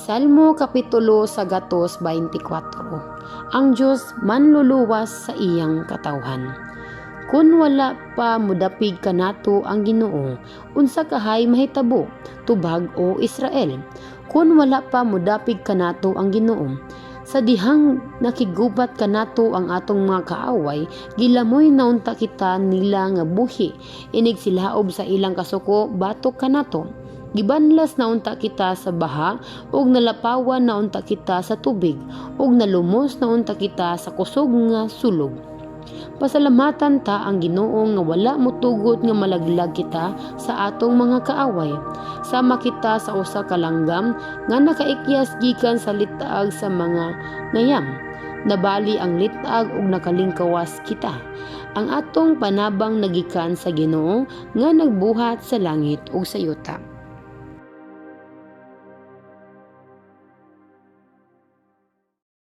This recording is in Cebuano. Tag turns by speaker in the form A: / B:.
A: Salmo Kapitulo sa gatos 24. Ang Diyos manluluwas sa iyang katawhan. Kung wala pa mudapig kanato ang Ginoo, unsa kahay mahitabo, tubag o Israel? Kung wala pa mudapig kanato ang Ginoo, sa dihang nakigubat kanato ang atong mga kaaway, gilamoy na unta kita nila nga buhi, inig silaob sa ilang kasuko batok kanato. Gibanlas na unta kita sa baha ug nalapawan na unta kita sa tubig ug nalumos na unta kita sa kusog nga sulog. Pasalamatan ta ang Ginoo nga wala motugot nga malaglag kita sa atong mga kaaway. Sama kita sa usa ka langgam nga nakaikyas gikan sa litaag sa mga ngayam. Nabali ang litaag ug nakalingkawas kita. Ang atong panabang nagikan sa Ginoo nga nagbuhat sa langit ug sa yuta.